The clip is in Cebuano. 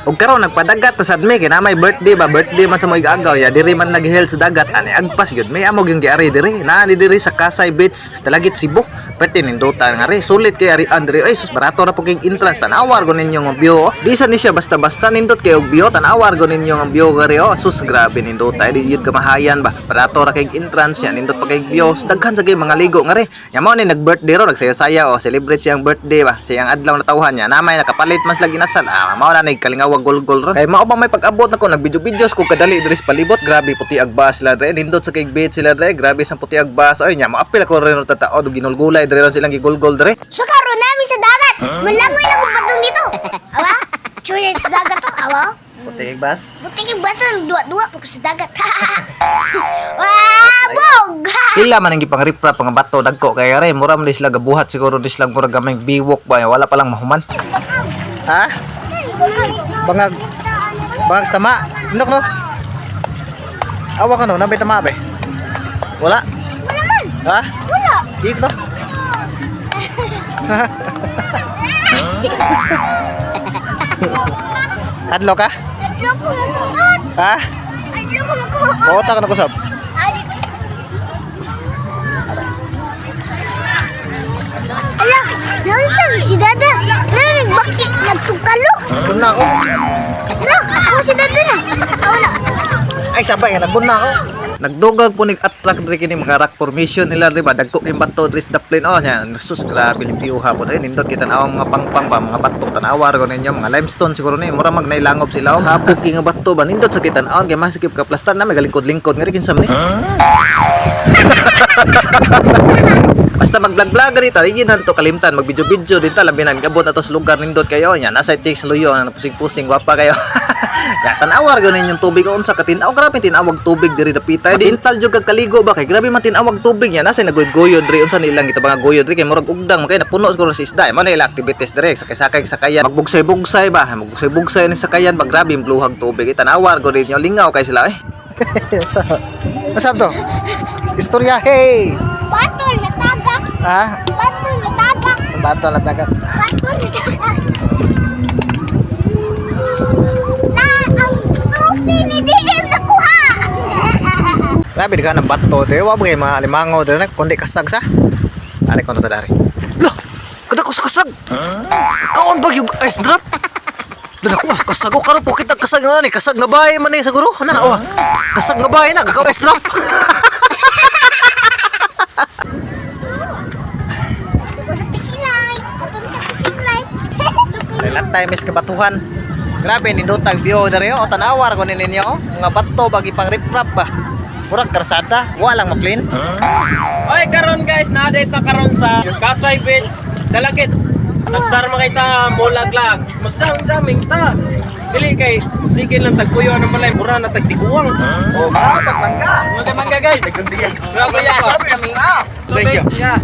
Ug karon nagpadagat ta sad mi kay na may birthday ba, birthday man sa mo igagaw ya diri man nag-held sa dagat ani agpas gyud. May amo gyud giari diri. Naa ni diri sa Kasay Beach, Dalagit, Cebu. Pwede nindutan nga ri, sulit kay ari Andre. Ay sus, barato ra po kay entrance. Tan-awar ko ninyo nga view. Oh. Di sa ni siya basta-basta, nindot kay og view. Tan-awar ko ninyo nga view gari oh. Sus, grabe nindot. Ay di yun kamahayan ba. Barato ra kay entrance ya, nindot pa kay view. Daghan sa kay mga ligo nga ri. Ya mao ni nag-birthday ro, nagsaya-saya oh, celebrate siyang birthday ba. Siyang adlaw na tawhan niya. Namay nakapalit mas lagi inasal. Ah, mao na ni kalingawag golgol ro. Kay mao ba may pag-abot nako, nag-video-videos ko kadali diri sa palibot. Grabe puti ag bus sila dre. Nindot sa kay beach sila dre. Grabe sa puti ag bus. Ay nya moapil ako rin tatao ginulgulay dre ron silang gigulgol dre. So karon namin sa dagat. Malangoy lang ang batong dito. Awa? Chuya sa dagat to, awa? Puti ag bus. Buti kay bato duwa-duwa pag sa dagat. Wah, bog! Kila man ang gipang riprap nga bato dagko kay are mura man di sila gabuhat, siguro di sila mura gamay biwok ba, wala pa lang mahuman. Ha? Bangag bangag sa tama. Nok no. Awa ka no, nabay tama ba? Wala. Wala man. Ha? Wala. Dito. Hadlo ka? Adlaw ko makuot. Ha? Adlaw ko makuot. Buota ka na kusab. Ali. Ala, naunsa si Dada? Ala, nagbaki, nagtukalo. Guna ako. Ala, ako si Dada na. Ako na. Ay sabay nga nagbuna ako. Nagdugag po nig attract diri kini mga rock formation nila diri ba, dagko kay bato diri sa plane oh siya. Sus, grabe ni view hapon ay nindot kita ang mga pangpang ba, mga bato, tan-awar ko ninyo mga limestone siguro ni mura mag nailangob sila oh. Hapok kay nga bato ba, nindot sa kita tan kay masikip ka plastar na may galingkod-lingkod nga ri kinsa man ni. Basta mag-vlog-vlog ganita, di yun to kalimtan, mag-video-video din ta, labi na, gabot na to sa lugar nindot kayo, yan, nasa chicks luyo, na pusing-pusing, gwapa kayo. Ya, tanawar ganin yung tubig, unsa ka tinaw, grabe tinawag tubig diri dapita. Di intal jud kag kaligo ba kay grabe man tinawag tubig yan, nasa nagoy-goyod diri, unsa nilang kita mga goyod diri kay murag ugdang, kay napuno siguro sa isda. Mo na ila activities diri, sakay-sakay sakayan, magbugsay-bugsay ba, magbugsay-bugsay ni sakayan ba, grabe yung bluhag tubig. Tanawar ko din lingaw kay sila eh. Masab to? Istorya, hey! Batol na tagak. Ha? Batol na tagak. Bato na dagat. Batol na tagak. Na ang trophy ni DM nakuha. Grabe di ka ng bato te. Wa ba kay mga alimango dire na kundi kasag sa. Ari kono ta dari. Lah, kada ko sa kasag. Kaon ba yung ice drop? Dala ko kasag ko karon po kita kasag nga ni kasag nga bahay man ni siguro. Na oh. Kasag nga bahay na kakaon ice drop. Ito ko sa fishing light. Ito ko sa fishing light. Relat time is kabatuhan. Grabe nindotag view dere oh, tanawar ko ninyo oh. Mga bato bagi pang riprap ba. Murag karsada, wa lang maplin. Oy, karon guys, na-date na karon sa Kasay Beach, Dalagit. Nagsarma kay ta mulaglag. Magjam-jaming ta. Dili kay sige lang tagpuyo ang balay, mura na tagtiguang. Oh, mga mangga. Mga mangga guys. Grabe ya ko. Thank you. Yeah.